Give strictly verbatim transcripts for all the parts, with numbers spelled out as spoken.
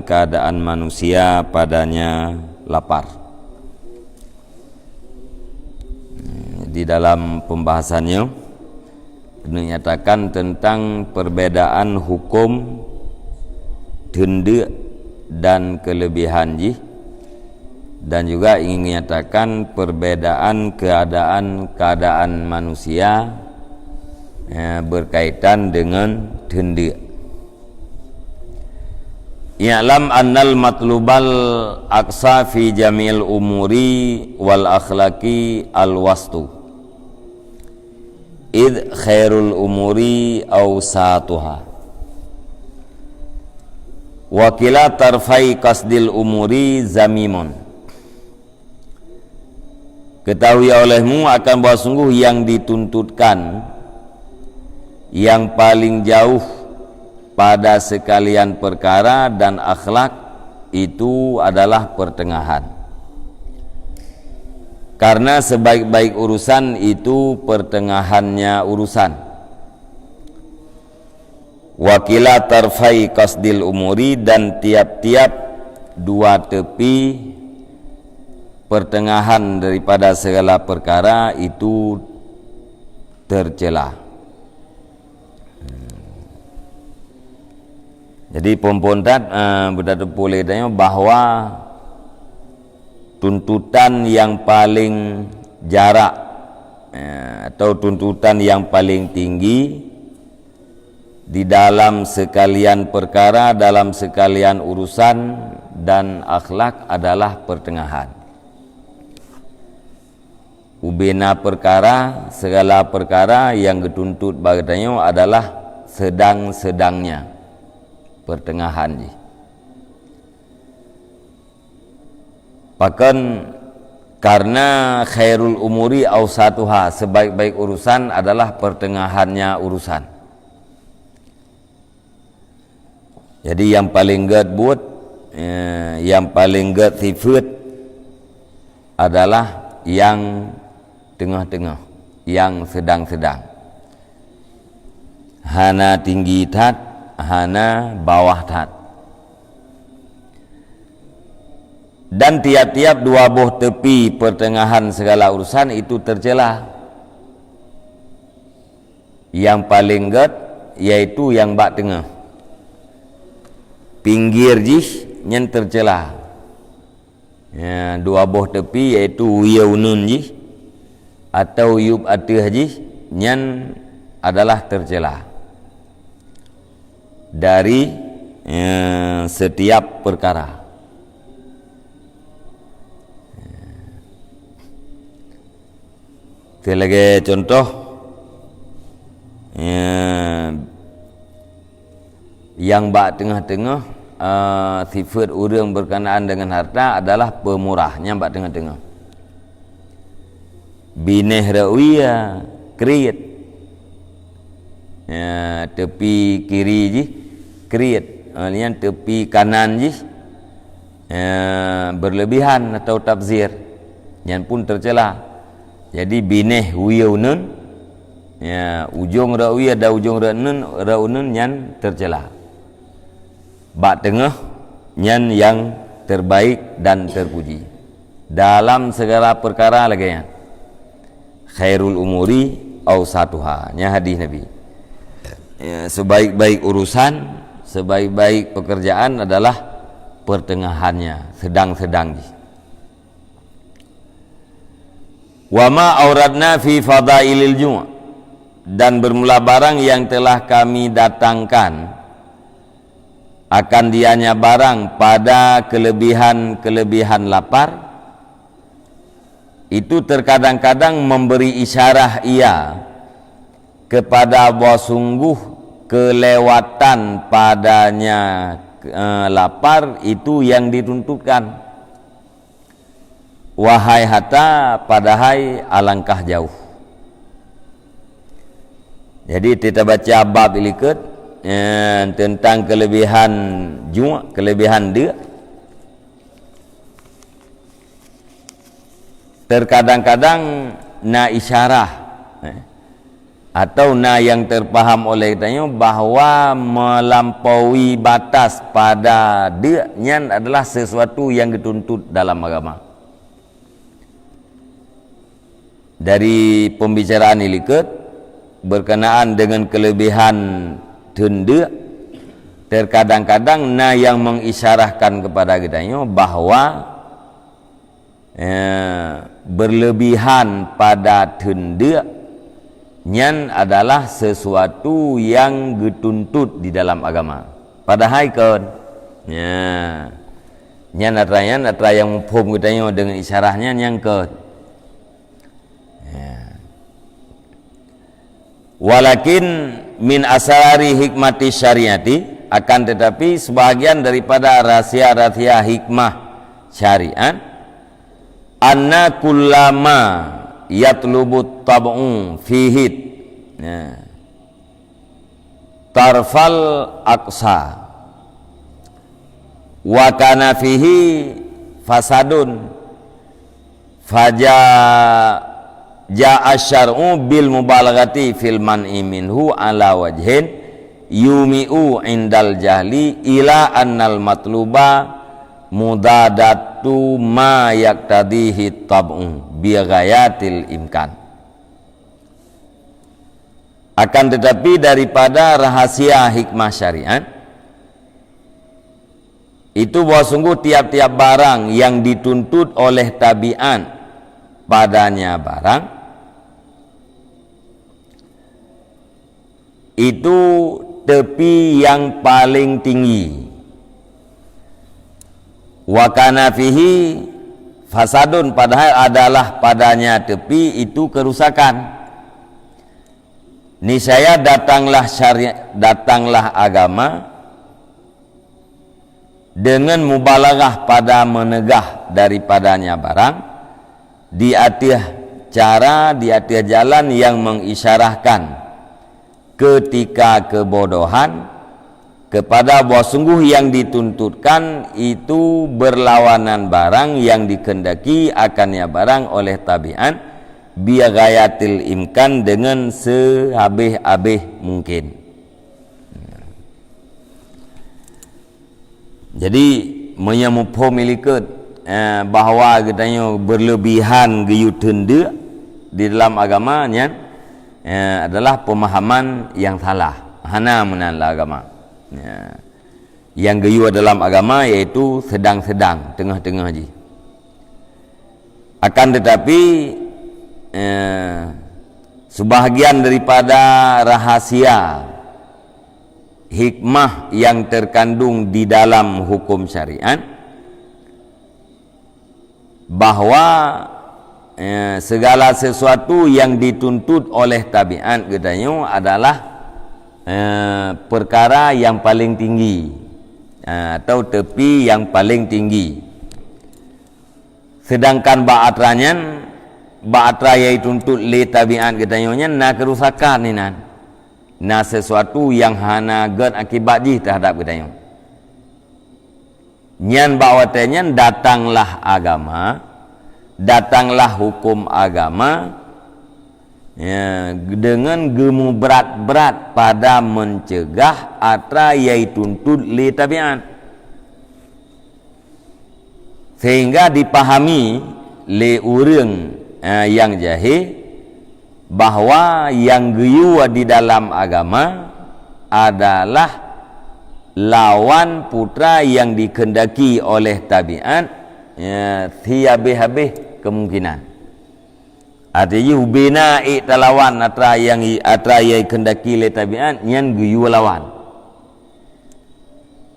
keadaan manusia padanya lapar. Di dalam pembahasannya, dinyatakan tentang perbedaan hukum teundeuk dan kelebihan jih, dan juga ingin menyatakan perbedaan keadaan-keadaan manusia, eh, berkaitan dengan teundeuk. I'lam annal matlubal aqsa fi jami'il umuri wal akhlaqi al wastu. Id khairul umuri awsatuha. Wa kila tarfai qasdil umuri zamimun. Ketahui olehmu akan bahwa sungguh yang dituntutkan yang paling jauh pada sekalian perkara dan akhlak itu adalah pertengahan. Karena sebaik-baik urusan itu pertengahannya urusan. Wa kila tarfai qasdil umuri, dan tiap-tiap dua tepi pertengahan daripada segala perkara itu tercela. Jadi, phon-phon that, eh, beutateupeue lé tanyoe bahwa tuntutan yang paling jarak, eh, atau tuntutan yang paling tinggi di dalam sekalian perkara, dalam sekalian urusan dan akhlak adalah pertengahan. Ubena perkara, segala perkara yang geutuntut bak geutanyoe adalah sedang-sedangnya, pertengahan jih. Pakon? Karena khairul umuri ausatuha, sebaik-baik urusan adalah pertengahannya urusan. Jadi, nyang paleng gét buet, eh, nyang paleng gét sifeuet adalah nyang teungoh-teungoh, nyang seudang-seudang. Hana tinggi that, hana bawah that. Dan tiap-tiap dua boh teupi peuteungahan segala urusan itu teucela. Nyang paleng gét, yaitu nyang bak teungoh. Pinggir jih nyan teucela. Ya, dua boh teupi, yaitu wie uneuen jih atau yueb ateueh jih, nyan adalah teucela dari, ya, setiap perkara. Teu lagée contoh, ya, nyang bak teungoh-teungoh, eh, sifeuet ureuëng berkenaan dengan harta adalah peumurah, nyang bak teungoh-teungoh. Binéh rot wie kriet. Ya, teupi kiri jih kriet. Eh, nyan teupi kanan jih, ya, berlebihan atau tabzir. Nyan pun teucela. Jadi, binéh wie uneuen, ya, ujong rot wie dan ujong rot uneuen, rot uneuen nyan teucela. Bak teungoh nyan nyang terbaik dan terpuji. Dalam segala perkara lagée nyan. Khairul umuri ausatuha. Nyan hadis Nabi. Ya, sebaik-baik urusan, sebaik-baik pekerjaan adalah pertengahannya, sedang-sedang jih. Wa ma auradna fi fadailil ju', dan bermula barang yang telah kami datangkan akan dianya barang pada kelebihan-kelebihan lapar, itu terkadang-kadang memberi isyarah ia kepada bahwa sungguh kelewatan padanya, eh, lapar itu yang dituntutkan. Wahai hata, padahai alangkah jauh. Jadi, kita baca bab ilikot, eh, tentang kelebihan ju', kelebihan deuk. Terkadang-kadang na isyarah, eh, Atau na nyang teupaham oleh geutanyoe bahwa melampaui batas pada deuk nyan adalah sesuatu nyang geutuntut dalam agama. Dari pembicaraan ilikot berkenaan dengan kelebihan theun deuk, terkadang-kadang na nyang mengisyarahkan kepada geutanyoe bahwa eh, berlebihan pada theun deuk nyan adalah sesuatu nyang geutuntut di dalam agama. Padahai kon. Ya. Nyan atra nyan atra nyang muphom geutanyoe deungon isyarah nyan nyang kon. Ya. Walakin min asrari hikmati syariati, akan tetapi sebahagian daripada rahsia-rahsia hikmah syariat, anna kullama yatlubut tab'u fihid, nah, tarfal aqsa, wa kana fihi fasadun, faja-, ja'a syar'u bil mubalaghati fil man'i minhu ala wajhin yumi'u indal jahli ila annal matluba mudadatu ma yaktadihi tab'u bi ghayatil imkan. Akan tetapi daripada rahasia hikmah syariat, itu bahwa sungguh tiap-tiap barang yang dituntut oleh tabiat padanya barang, itu tepi yang paling tinggi. Wa kana fihi fasadun, padahal adalah padanya tepi itu kerusakan. Niscaya datanglah syari-, datanglah agama dengan mubalaghah pada meunegah daripadanya barang, di ateueh cara, di ateueh jalan nyang mengisyarahkan keutika keubodohan, kepada bahwa sungguh yang dituntutkan itu berlawanan barang yang dikehendaki akannya barang oleh tabiat, bi ghayatil imkan, dengan sehabis-habis mungkin. Jadi, meunyoe muphom ilikot, eh, bahwa geutanyoe berlebihan geuyue theun deuk di dalam agama nyan, eh, adalah pemahaman yang salah. Hana meunan lam agama. Ya. Yang geuyue dalam agama yaitu sedang-sedang, tengah-tengah jih. Akan tetapi, eh, sebahagian daripada rahasia hikmah yang terkandung di dalam hukum syariat, bahwa, eh, segala sesuatu yang dituntut oleh tabiat geutanyoe adalah, eh, perkara yang paling tinggi, eh, atau tepi yang paling tinggi. Sedangkan bak atra nyan, bak atra nyang jituntut lé tabiat geutanyoe nyan na keurusakan inan. Na sesuatu nyang hana gét akibat jih teuhadap geutanyoe. Nyan bak watée nyan datanglah agama, datanglah hukum agama, ya, deungon geumubrat-brat pada meuncegah atra nyang jituntut lé tabiat. Sehingga dipahami lé ureuëng, eh, nyang jahé bahwa nyang geuyue di dalam agama adalah lawan putra nyang dikeundaki oleh tabiat, ya, sihabéh-habéh kemungkinan. Arti jih ubena ék talawan atra nyang i-, atra nyang dikeundaki lé tabiat nyan geuyue lawan.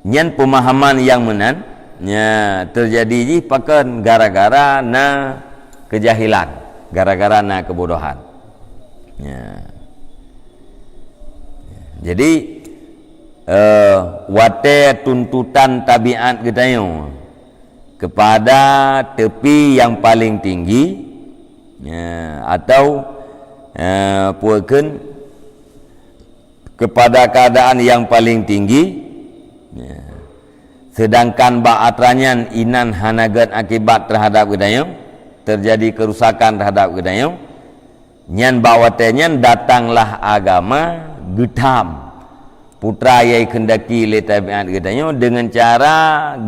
Nyan peumahaman nyang meunan, nya, teujadi jih pakon gara-gara na keujahilan, gara-gara na keubodohan. Nya. Jadi, eh, watée tuntutan tabiat geutanyoe kepada tepi nyang paleng tinggi, ya, atau, eh, peue kheun, kepada keadaan nyang paleng tinggi, ya, sedangkan bak atra nyan inan hana gét akibat teuhadap geutanyoe, teujadi keurusakan teuhadap geutanyoe, Nyan bak watée nyan datanglah agama geutham putra nyang jikeundaki lé tabiat geutanyoe deungon cara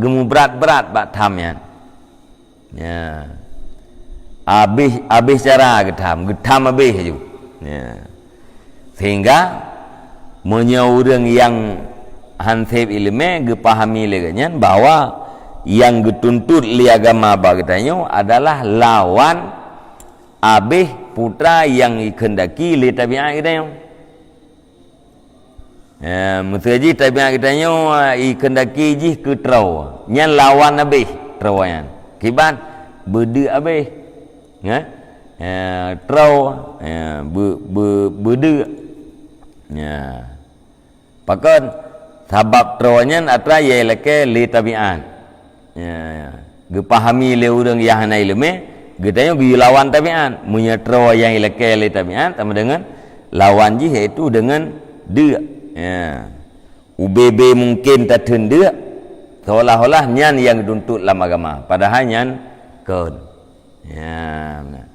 geumubrat-brat bak tham nyan. Ya. Abéh, abéh cara geutham, geutham abéh laju. Ya. Sehingga meunyoe ureuëng nyang han sép iéleumé geupahami lé geuhnyan bahwa nyang geutuntot lé agama bak geutanyoe adalah lawan abéh putra nyang jikeundaki lé tabiat geutanyoe. Ya, meuseu jih tabiat geutanyoe, ah, jikeundaki jih keu troe. Nyan lawan abéh troe nyan. Kiban beudeuek abéh. Ya? Ya, troe, ya, be-, be-, beudeuek. Ya. Pakon? Sabab troe nyan atra nyang jilakée lé tabiat. Ya, ya. Geupahami lé ureuëng nyang hana iéleumé, geutanyoe geuyue lawan tabiat. Meunyoe troe nyang jilakée lé tabiat sama deungon lawan jih, yaitu deungon deuek. Ya. Ubé-bé mungken tatheun deuek, seolah-olah nyan nyang geutuntot lam agama, padahai nyan kon. Ya, meunan.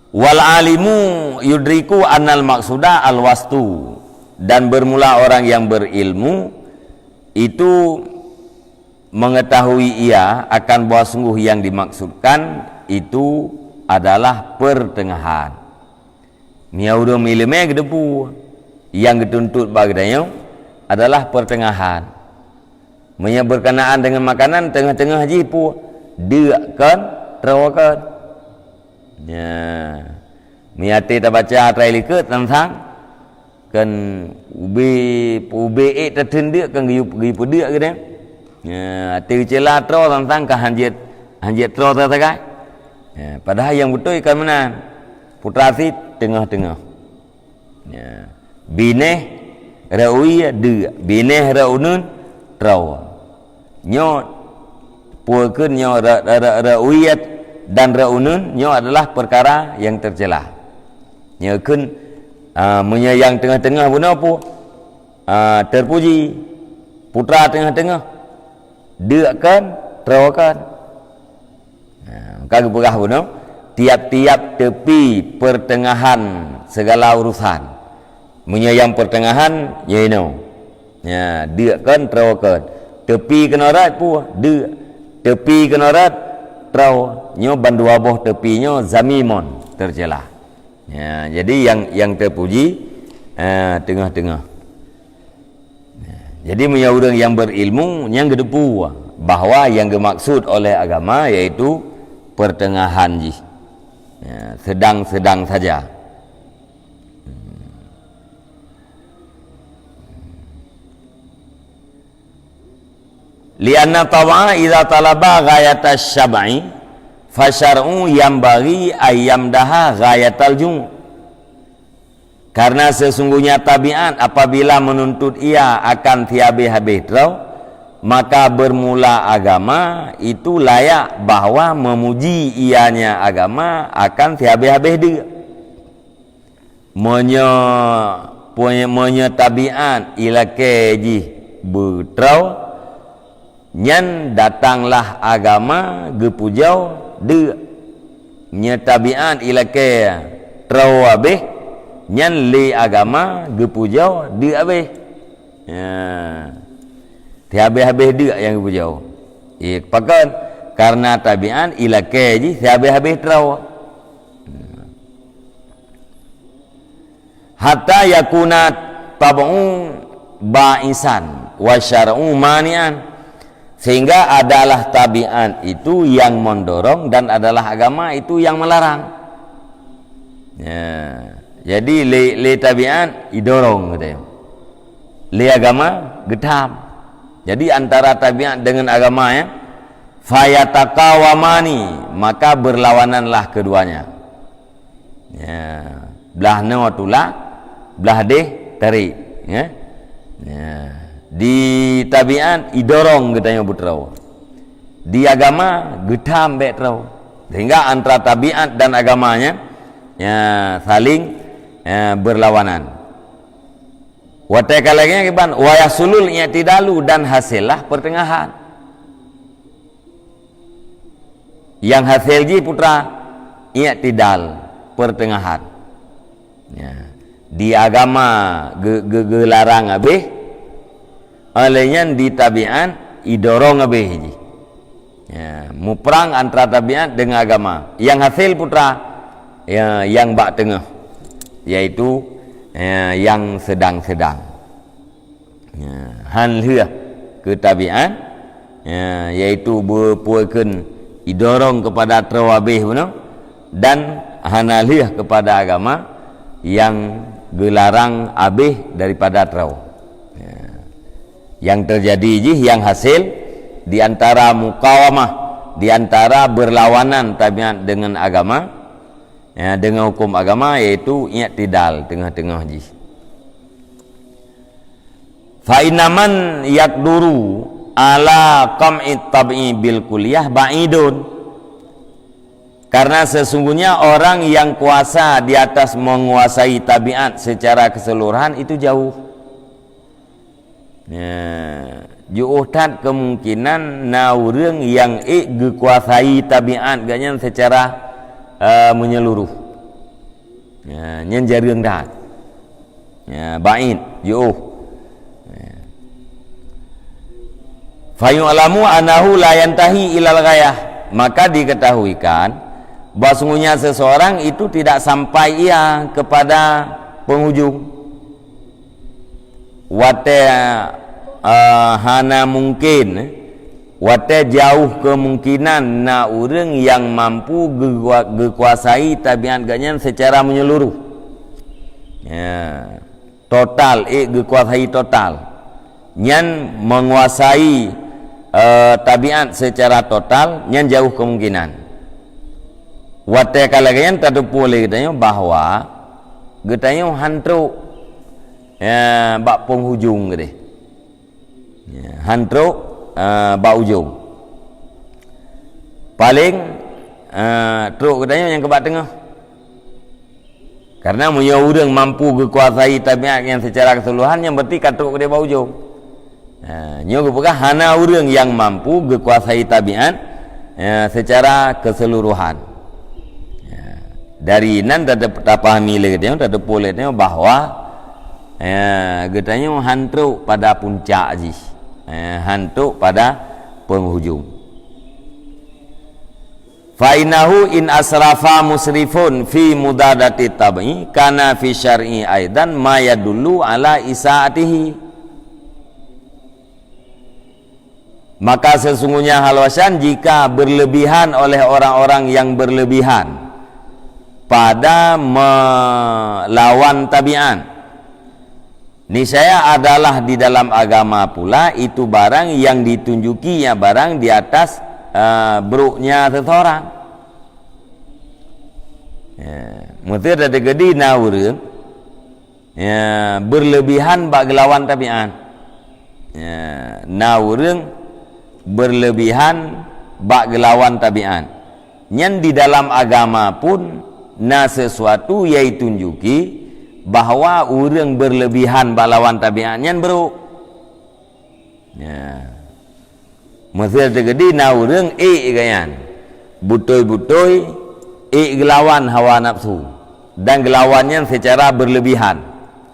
Wal alimu yudriku annal maksuda al wastu, dan bermula orang yang berilmu itu mengetahui ia akan bahwa sungguh yang dimaksudkan itu adalah pertengahan. Meunyoe ureuëng iéleumé geuteupeue, nyang geutuntot bak geutanyoe adalah pertengahan. Meunyoe berkenaan dengan makanan, teungoh-teungoh jih peue, deuek kon, troe kon. Ya. Meunyoe até tabaca atra likot, sang-sang kan ubé, ubé ék tatheun deuek kan geuyue, geuyue peudeuek geude. Ya, até geucéla troe sang-sang ka hanjeuet, hanjeuet troe sagai-sagai. Ya, padahai nyang beutôi ka meunan. Putra sit teungoh-teungoh. Ya. Binéh rot wie deuek, binéh rot uneuen troe. Nyoe peue kheun nyoe ra-, ra-, ra-, rot wie dan rot uneuen nyoe adalah peukara nyang teucela. Nyoe kheun, ah, meunyoe nyang teungoh-teungoh bunoe peue? Ah, terpuji, putra teungoh-teungoh. Deuek kon, troe kon. Nah, ka geupeugah bunoe, tiap-tiap tepi pertengahan segala urusan. Meunyoe nyang pertengahan, nyoe inoe. Ya, deuek kon, troe kon. Tepi keunoe rot peue? Deuek. Tepi keunoe rot, troe. Nyoe ban dua boh tepi nyoe zamimon, teucela. Ya, jadi nyang, nyang terpuji, eh, teungoh-teungoh. Jadi, meunyoe ureuëng nyang berilmu, nyang geuteupeue bahwa nyang geumaksud oleh agama yaitu pertengahan jih. Ya, sedang-sedang saja. Lianna taba'a idza talaba ghayata syab'i, fa syar'u yanbaghi ay yamdaha ghayatal ju'. Karena sesungguhnya tabiat apabila menuntut ia akan sihabéh-habéh droe, maka bermula agama itu layak bahwa memuji ianya agama akan sihabéh-habéh deuek. Meunyoe, meunyoe tabiat ilakée jih beudroe, nyan datanglah agama geupujoe deuek. Nyoe tabiat ilakée troe abéh, nyan lé agama geupujoe deuek abéh. Ya. Sihabéh-habéh deuek nyang geupujoe. Iya, pakon? Karena tabiat ilakée jih sihabéh-habéh troe. Hatta yakuna tab'u ba'isan wa syar'u mani'an, sehingga adalah tabiat itu yang mendorong dan adalah agama itu yang melarang. Ya. Jadi lé, lé tabiat idorong gitu ya. Lé agama geutham. Jadi antara tabiat dengan agama ya, fayataqawamani, maka berlawananlah keduanya. Ya, blah noe tulak, blah déh tarék, ya. Ya. Di tabiat idorong geutanyoe beutroe. Di agama geutham bék troe. Sehingga antara tabiat dan agamanya, ya, saling, ya, berlawanan. Watée ka lagée nyan kiban, wa yahsulul i'tidalu, dan hasillah pertengahan. Nyang hasé jih putra, i'tidal, pertengahan. Ya. Di agama ge-, ge-, geularang habéh, oleh nyan di tabiat idorong habéh jih. Ya, muprang antara tabiat dengan agama. Yang hasil putra, ya, yang bak teungoh, yaitu, ya, yang sedang-sedang. Ya, han lheueh keu tabiat, ya, yaitu beupeue kheun idorong keupada troe habéh bunoe, dan hana lheueh keupada agama nyang geularang habéh daripada troe. Ya. Yang terjadi jih, yang hasil di antara mukawamah, di antara berlawanan tabiat dengan agama, ya, dengan hukum agama, yaitu i'tidal, teungoh-teungoh jih. Fa inna man yaqduru ala qam'it tab'i bil kulliyah ba'idun. Karena sesungguhnya orang yang kuasa di atas menguasai tabiat secara keseluruhan itu jauh. Ya, jiôh that kemungkinan na ureuëng nyang ék geukuasai tabiat geuh nyan secara, eh, menyeluruh. Ya, nyan jareueng that. Ya, ba'id, jiôh. Ya. Fayu'lamu annahu la yantahi ilal ghayah. Maka diketahuikan bahwa sungguhnya seseorang itu tidak sampai ia kepada penghujung. Watée, eh, hana mungkin, watée jauh kemungkinan na ureuëng nyang mampu geukua-, geukuasai tabiat geuh nyan secara menyeluruh. Ya, total, ék geukuasai total. Nyan menguasai, eh, tabiat secara total, nyan jauh kemungkinan. Watée ka lagée nyan tateupeue lé geutanyoe bahwa geutanyoe han trok, ya, bak penghujung keudeh. Ya, han trok, eh, bak ujong. Paléng, eh, trok geutanyoe nyang keu bak teungoh. Karena meunyoe ureuëng mampu geukuasai tabiat nyan secara keseluruhan, nyan berarti ka trok keudeh bak ujong. Ha, nyoe geupeugah hana ureuëng nyang mampu geukuasai tabiat, ya, secara keseluruhan. Ya, dari nan ta-, tapahami lé geutanyoe, tateupeue lé geutanyoe bahwa, ya, geutanyoe han trok pada puncak jih. Ya, han trok pada penghujung. Fa innahu in asrafa musrifun fi mudadati tab'i, kana fi syar'i aidan ma yadullu ala isaatihi. Maka sesungguhnya hal wasan jika berlebihan oleh orang-orang yang berlebihan pada melawan tabiat, niscaya adalah di dalam agama pula itu barang yang ditunjuki, ya, barang di atas, eh, broknya seseorang. Ya, meuteue teukeudi na ureuëng, ya, berlebihan bak geulawan tabiat. Ya, na ureuëng berlebihan bak geulawan tabiat. Nyan di dalam agama pun na sesuatu nyang tunjuki bahwa ureuëng berlebihan bak lawan tabiat nyan brok. Ya. Meuseue teukeudi na ureuëng ék geuh nyan, beutôi-beutôi ék geulawan hawa nafsu dan geulawan nyan secara berlebihan.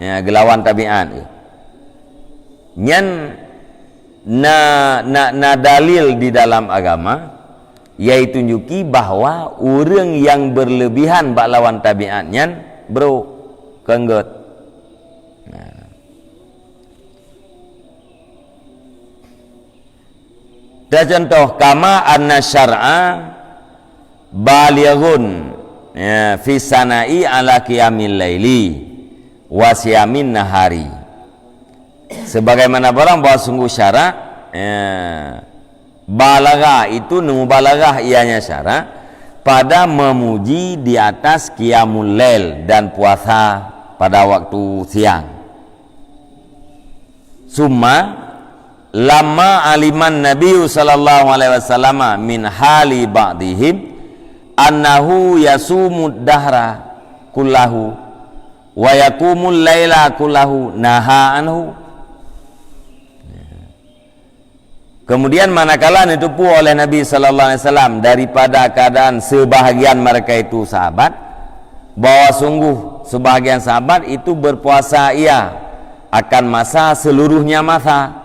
Ya, geulawan tabiat. Nyan na, na, na dalil di dalam agama, nyang tunjuki bahwa ureuëng nyang berlebihan bak lawan tabiat nyan brok, keunggét. Nah. Teucontoh, kama anna syar'a balighun, ya, fi sana'i ala qiyamil laili wa siyamin nahari. Sebagaimana barang bahwa sungguh syarak, ya, balagha itu, neumubalaghah ianya syarak pada memuji di atas qiyamul lail dan puasa pada waktu siang. Summa lamma aliman Nabiyyu sallallahu alaihi wasallama min hali ba'dihim annahu yasumud dahra kullahu wa yaqumul laila kullahu naha anhu. Kemudian manakala neuteupeue oleh Nabi sallallahu alaihi wasallam daripada keadaan sebahagian mereka itu sahabat, bahwa sungguh sebahagian sahabat itu berpuasa ia akan masa seluruhnya masa,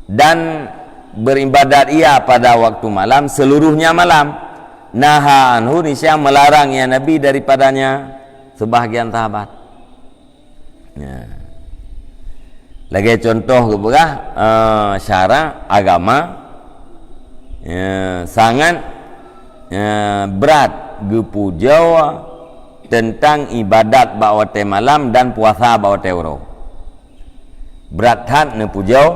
dan beribadat ia pada waktu malam seluruhnya malam. Naha anhu, niscaya melarang ia Nabi daripadanya sebahagian sahabat. Ya. Lagée contoh geupeugah, eh, syarak agama, ya, sangat, ya, brat geupujoe teuntang ibadat bak watée malam dan puasa bak watée uroe. Brat that neupujoe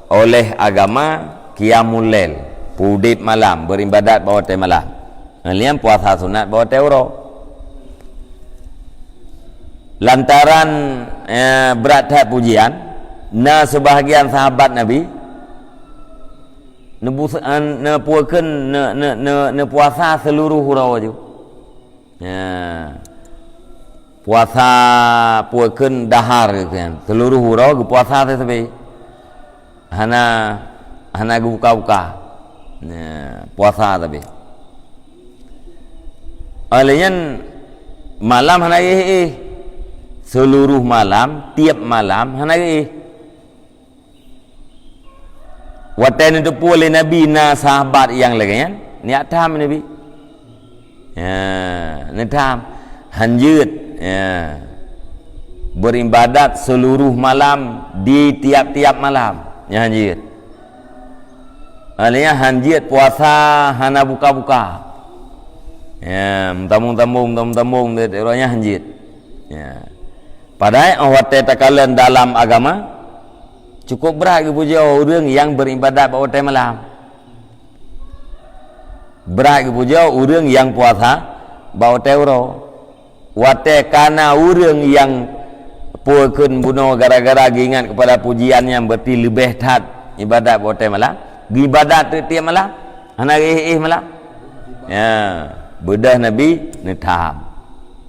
oleh agama qiyamul lail, peudeb malam, beribadat bak watée malam. Lian puasa sunat bak watée uroe. Lantaran, eh, brat that pujian, na sebahagian sahabat Nabi neubus-, eh, neupeukeun, ne-, ne-, ne-, neupuasa seluruh uroe ju. Ya. Puasa peukeun dahar kan. Seluruh uroe geupuasa sabe-sabe. Hana, hana geubuka-buka. Ya, puasa sabe. Oleh nyan malam hana éh-éh. Seluruh malam, tiep malam hana éh. Watée neuteupeue lé Nabi na sahabat nyang lagée nyan, neujak tham Nabi. Ya, neutham. Hanjeuet, ya. Beribadat seluruh malam di tiap-tiap malam. Nyan hanjeuet. Artinya hanjeuet puasa hana buka-buka. Ya, meutambong-tambong, meutambong-tambong, tiap-tiap uroe nyan hanjeuet. Ya. Padahai óh watée takalon dalam agama, cukup brat geupujoe ureuëng nyang beribadat bak watée malam. Brat geupujoe ureuëng nyang puasa bak watée uroe. Watée kana ureuëng nyang peukeun bunoe gara-gara geuingat keupada pujian nyan, berarti leubeh that ibadat bak watée malam. Geuibadat tiep-tiep malam, hana éh-éh malam. Ya, beudôh Nabi neutham.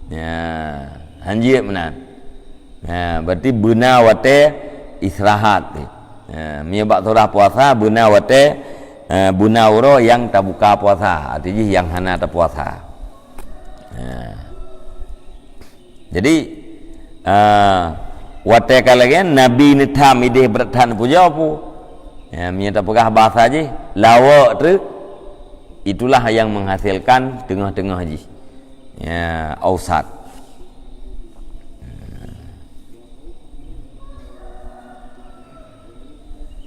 Ya, hanjeuet meunan. Ha, berarti beuna watée istirahat. Ha, meunyoe bak surah puasa beuna watée, ha, beuna uroe nyang tabuka puasa, arti jih nyang hana tapuasa. Ha. Jadi, ha, watée ka lagée Nabi neutham idéh brat that pujoe pu. Ha, meunyoe tapeugah bahasa jih, lawok treuk, itulah yang menghasilkan teungoh-teungoh jih. Ya, ausat.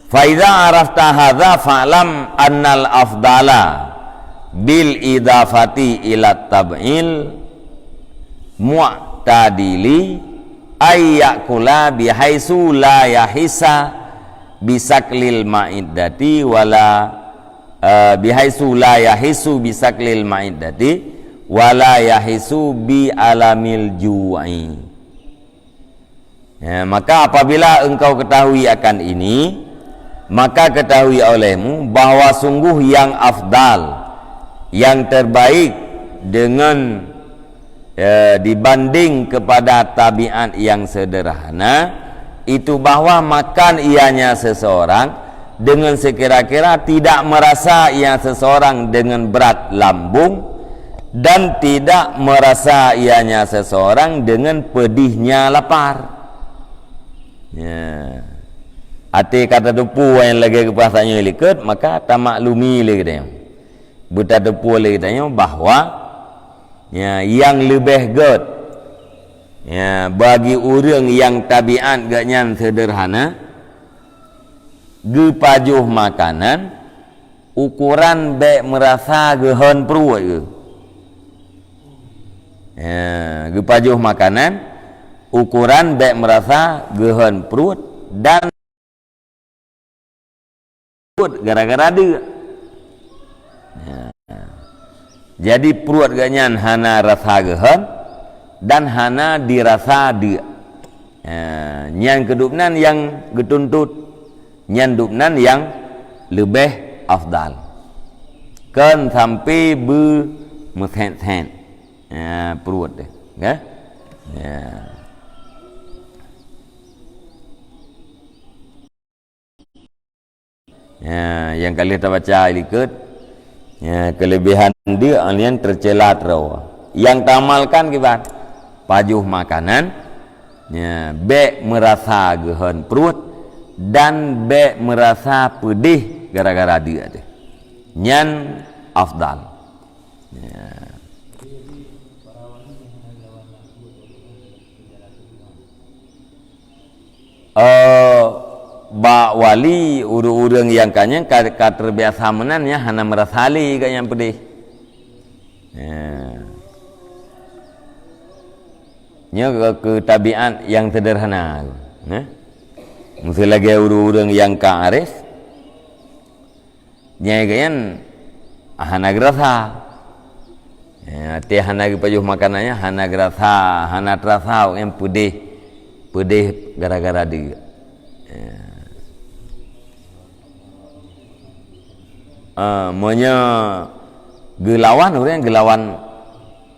Fa idza arafta hadza fa'lam annal afdala bil idafati ila tab'il mu'tadili ay yakula bihaitsu la yahissa bisaklil ma'iddati wala, eh, bihaitsu la yahissu bisaklil ma'iddati wala yahissu bi alamil ju'i. Ya, maka apabila engkau ketahui akan ini, maka ketahui olehmu bahwa sungguh yang afdal, yang terbaik dengan, ya, dibanding kepada tabiat yang sederhana, itu bahwa makan ianya seseorang dengan sekira-kira tidak merasa ia seseorang dengan berat lambung dan tidak merasa ianya seseorang dengan pedihnya lapar. Ya. Até ka tateupeue nyang lagée geupeugah nyoe likot, maka tamaklumi lé geutanyoe. Beutateupeue lé geutanyoe bahwa, ya, nyang leubeh gét, ya, bagi ureuëng nyang tabiat geuhnyan sederhana, geupajoh makanan, ukoran bék meurasa geuhon pruet geuh. Ya, geupajoh makanan, ukoran bék meurasa geuhon pruet dan pruet gara-gara deuk. Ya. Jadi pruet geuhnyan hana rasa geuhon dan hana dirasa deuk. Ha, nyan keuh dubnan nyang geutuntot, nyan dubnan nyang leubeh afdal. Kon sampoe beumeuset-set, ha, pruet teuh, ka? Ya. Ya, nyang ka lheueh tabaca likot. Ya, keulebihan deuk nyan teucela troe. Nyang taamalkan kiban? Pajoh makanan, ya, bék meurasa geuhon pruet dan bék meurasa peudeh gara-gara deuk teuh. Nyan afdal. Ya. Eh, bak wali, ureuëng-ureuëng nyang ka nyan ka, ka terbiasa meunan, nyan hana meurasa lé gobnyan peudeh. Ya. Nyoe keu, keu tabiat nyang sederhana, nah. Meuseu lagée ureuëng-ureuëng nyang ka arif, nyang gobnyan hana geurasa. Ya, teuh hana geupajoh makanan nyan, hana geurasa, hana teurasa awaknyan peudeh, peudeh gara-gara deuk. Ya. Ah, meunyoe geulawan, ureuëng geulawan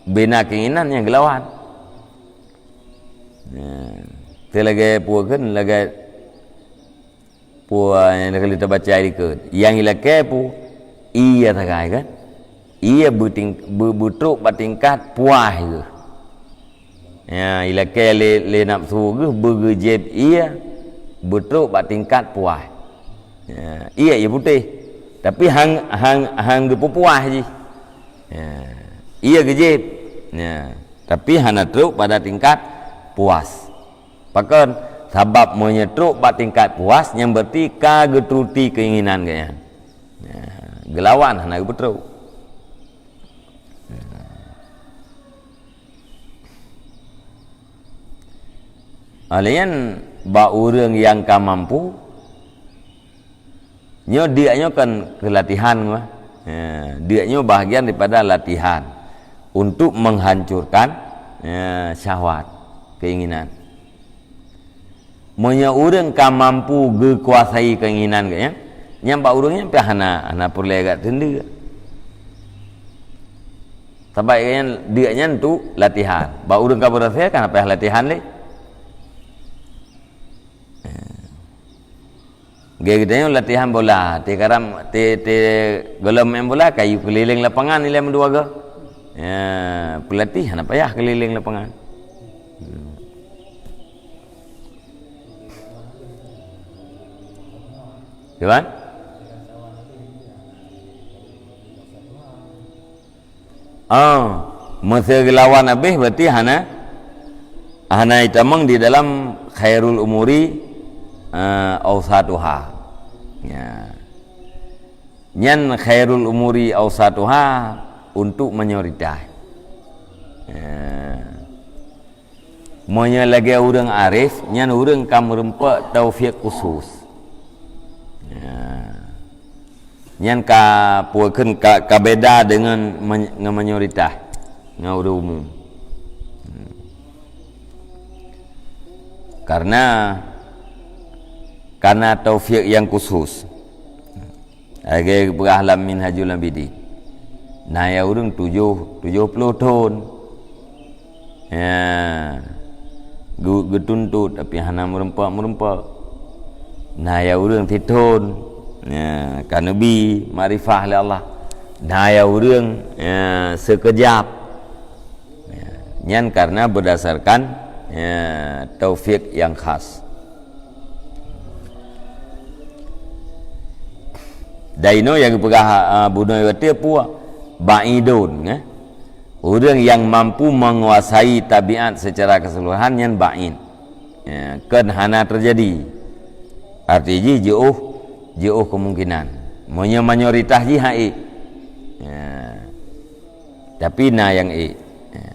bina keinginan nyang geulawan. Ya. Teuh lagée peue kheun, lagée peue nyang ka lheueh tabaca dikeue. Nyang ilakée peue? Ie sagai kan? Ie beuting-, beu-, beutrok bak tingkat puas geuh. Ya, ilakée lé, lé nafsu geuh beugeujieb ie beutrok bak tingkat puas. Ya, ie, ie putéh. Tapi hang, hang, hang geupeupuas jih. Ya. Ie geujieb. Ya. Tapi hana trok pada tingkat puas. Pakon? Sabab meunyoe trok bak tingkat puas, nyan berarti ka geuturuti keinginan gobnyan. Ya, geulawan hana geupeutrok. Alèh nyan bak ureuëng nyang ka mampu, nyoe diek nyoe kan keu latihan, wah. Ya, diek nyoe bahagian daripada latihan untuk menghancurkan, ya, syahwat, keinginan. Meunyoe ureuëng ka mampu geukuasai keinginan geuh nyan, nyan bak ureuëng nyan pih hana, hana peureulée gak teundeue. Sabab nyan, diek nyan tu latihan. Bak ureuëng ka beurasai kan hana payah latihan lé. Gaya geutanyoe latihan bola, teukaram, teu, teu gohlom main bola, kayu keliling lapangan ilée meudua goe. Ya, pelatih hana payah keliling lapangan. Hmm. Gimana? Ah, meuseu geulawan habéh berarti hana, hana itamong di dalam khairul umuri, ah, ausatuha. Ya. Nyan khairul umuri ausatuha untuk mayoritas. Ya. Meunyoe lagée ureuëng arif, nyan ureuëng ka meurumpok taufik khusus. Ya. Nyan ka peue kheun ka, ka beda deungon men-, ngon mayoritas, ngon ureuëng umum. Hmm. Karena, karena taufik nyang khusus. Lagée geupeugah lam Minhajul Abidin. Na ya ureuëng tujoh, tujoh ploh thon. Ya. Geu-, geutuntot tapi hana meurumpok-meurumpok. Na ya ureuëng sithon. Ya, ka neubi makrifah lé Allah. Na ya ureuëng, ya, sikeujab. Ya, nyan karena berdasarkan, ya, taufik nyang khas. Dainoe nyang geupeugah, ah, bunoe watée puah, ba'idun, eh. Ureuëng nyang mampu menguasai tabiat secara keseluruhan nyan ba'id. Ya, kon hana teujadi. Arti jih jiôh, jiôh kemungkinan. Meunyoe mayoritas jih hai. Ya. Tapi na nyang ék. Ya.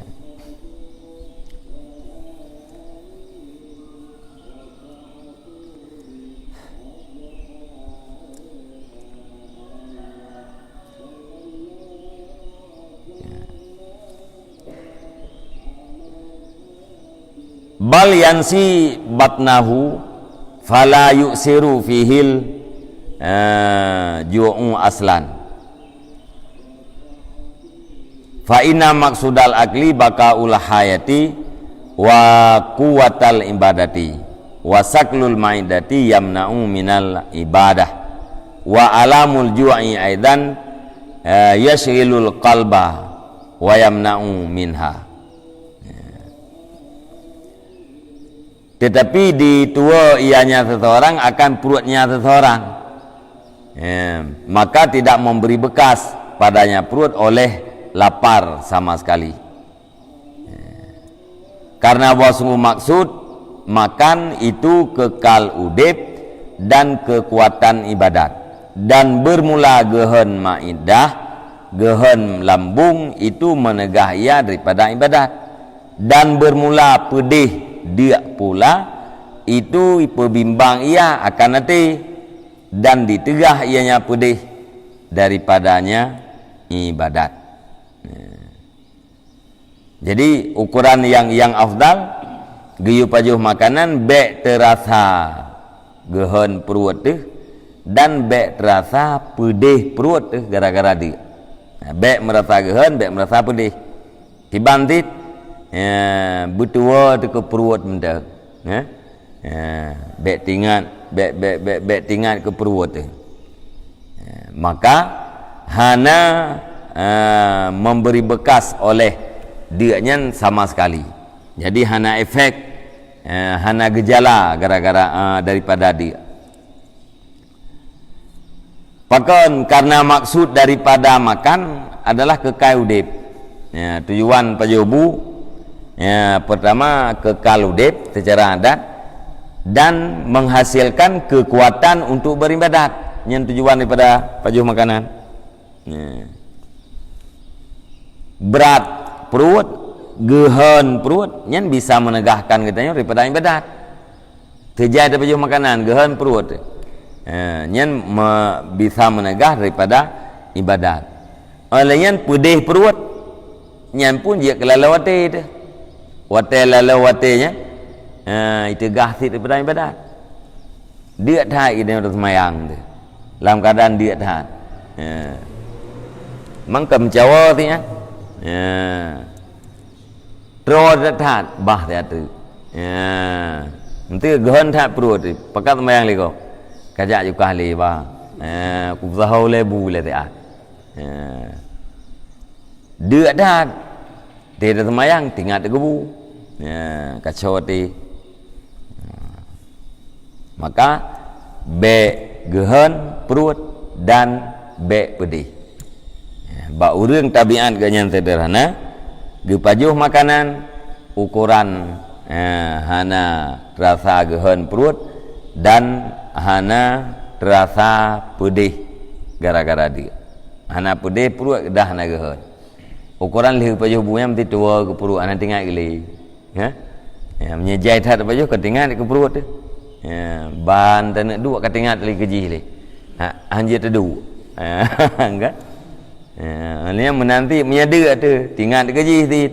Bal yansi batnahu fala yu'siru fihil, eh, ju'u aslan. Fa inna maqsudal akli baqaul hayati wa quwwatal ibadati wa saklul maidati yamna'u minal ibadah. Wa alamul ju'i aidan, eh, yasyghilul qalba wa yamna'u minha. Tetapi dituwoe ianya seseorang akan perutnya seseorang, eh, maka tidak memberi bekas padanya perut oleh lapar sama sekali. Karena bahwa sungguh maksud makan itu kekal udeb dan kekuatan ibadat, dan bermula geuheun maidah, geuheun lambung itu meunegah ia daripada ibadat, dan bermula peudeh deuk pula itu peubimbang ia akan até, dan diteugah ianya peudeh daripadanya ibadat. Jadi, ukuran nyang, nyang afdal, geuyue pajoh makanan bék teurasa geuheun pruet teuh dan bék teurasa peudeh pruet teuh gara-gara deuk. Nah, bék meurasa geuheun, bék meurasa peudeh. Kiban cit, ya, beutuwoe teuh keu pruet mantong. Ya. Ya, bék teuingat, bék, bék, bék, bék teuingat keu pruet teuh. Ya, maka hana, eh, memberi bekas oleh deuk nyan sama sekali. Jadi hana efek, eh, hana geujala gara-gara, eh, daripada deuk. Pakon? Karena maksud daripada makan adalah kekal udeb. Ya, tujuan pajoh bu, ya, pertama kekal udeb secara adat dan menghasilkan kekuatan untuk beribadat. Nyan tujuan daripada pajoh makanan. Ya. Brat pruet, geuheun pruet, nyan bisa meunegahkan geutanyoe daripada ibadat. Teujai tapajoh makanan, geuheun pruet. Eh, nyan me-, bisa meunegah daripada ibadat. Oleh nyan peudeh pruet, nyan pun jeuet keu laloe watée teuh. Watée laloe watée nyan, eh, iteugah cit daripada ibadat. Deuk that geutanyoe taseumayang teuh. Lam keuadaan deuk that. Eh. Mangkam cawa cit nyan. Eh. Troe that-that, bah that teuk. Ya. Eunteuk geuheun that pruet, pakat seumayang lé gob. Kajak jukah lé ba. Ya, kubeusaho lé bu lé siat. Ya. Deuk that. Teuh seumayang, teuingat keu bu. Ya, kaco teuh. Maka, bék geuheun pruet dan bék peudeh. Bak ureuëng tabiat geuh nyan seudeurhana, geupajoh makanan, ukoran, eh, hana teurasa geuheun pruet dan hana teurasa peudeh gara-gara deuk. Hana peudeh pruet dah hana geuheun. Ukoran lheueh pajoh bu nyan meusti tuwoe keu pruet, hana teuingat geuh lé. Ya? Ya, meunyoe jai that pajoh ka teuingat keu pruet teuh. Ya, ban taneuk duek ka teuingat lé keu jih lé. Ha, hanjeuet teuduek. Ha, kan? Ya, nyan meunanti meunyoe deuk teuh, teuingat keu jih cit.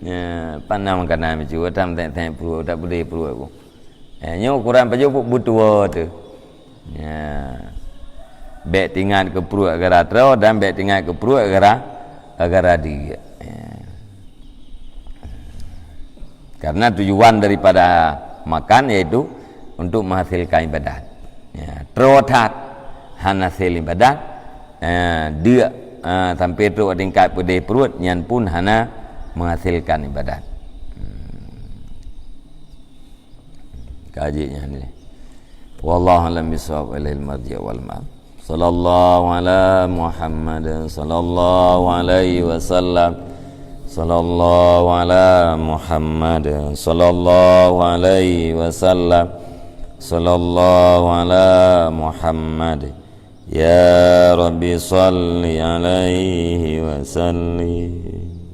Ya, pan na makanan meucue, tam teng-teng pruet, tak peudeh pruet ku. Ya, nyoe ukoran pajoh bu-, beutuwoe teuh. Ya. Bék teuingat keu pruet gara-gara troe dan bék teuingat keu pruet gara-gara deuk. Ya. Karena tujuan daripada makan yaitu untuk menghasilkan ibadat. Ya, troe that hana hasil ibadat, eh, deuk, eh, sampai trok tingkat peudeh pruet, nyan pun hana menghasilkan ibadat. Hmm. Kaji nyan ni. Wallahu a'lam bishawab, ilaihil marji' wal ma'ab. Sallallahu ala Muhammad, sallallahu alaihi wasallam. Sallallahu ala Muhammad, sallallahu alaihi wasallam. Sallallahu ala Muhammad. Ya Rabbi salli alaihi wasallim.